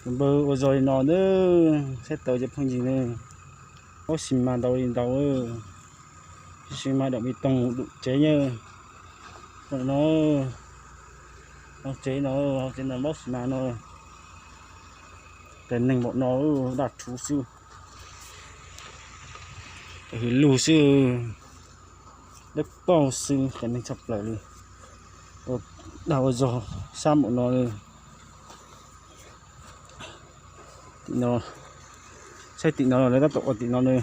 Npawg ua zog li no nawb, saib tau cov phooj ywg ne, npawb xis mas ntau li ntau, xis mas dam me toog dum tsev nyab. No, hauv tsev no, hauv tsev no npawb xis mas no, tes neeg npaum no, daj rhuv xwb, hwm lug xwb, dawb paug xwb, qias neeg tshaj plaws li. Ua dag ua zog sab npaum no. Tim no, saib tim no lawv tab tom ua tim no na.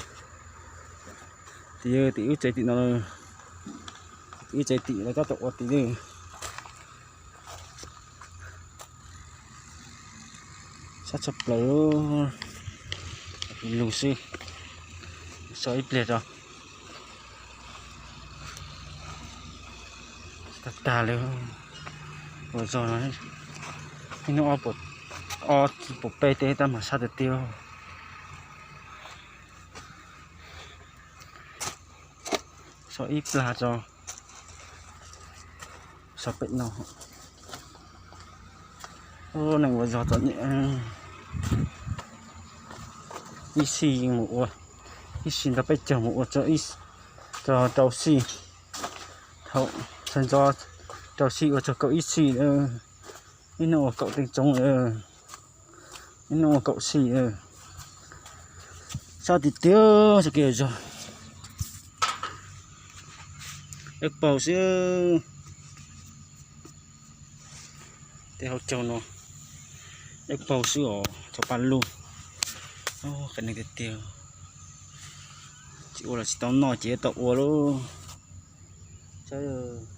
Tim, tim wb tsev tim no, tim wb tsev tim lawv tab tom ua tim na. Sab tshaj plaws, hwm lug xwb. So ib pliag tso. Tag tag li. Ua zog no, ib hnub ob, ob puas peb teb tab mas sab tiag tiag. So ib plag tso. So pem no, neeg ua zog txom nyem. Ib sij yeej mus ua, ib sij ntawd peb caug mus ua txog rau sij, thaum sawv ntxov rau sij ua txog kaum ib sij, ib hnub ua kaum teev tsoov, ib hnub ua kaum sij. Sab tiag tiag, sab kev zog, dawb paug xwb. Tej hauv caug no dawb paug xwb os, thaum paj lug. Qias neeg tiag tiag, tsis ua los tsis tau noj ces tau ua lauj. Saib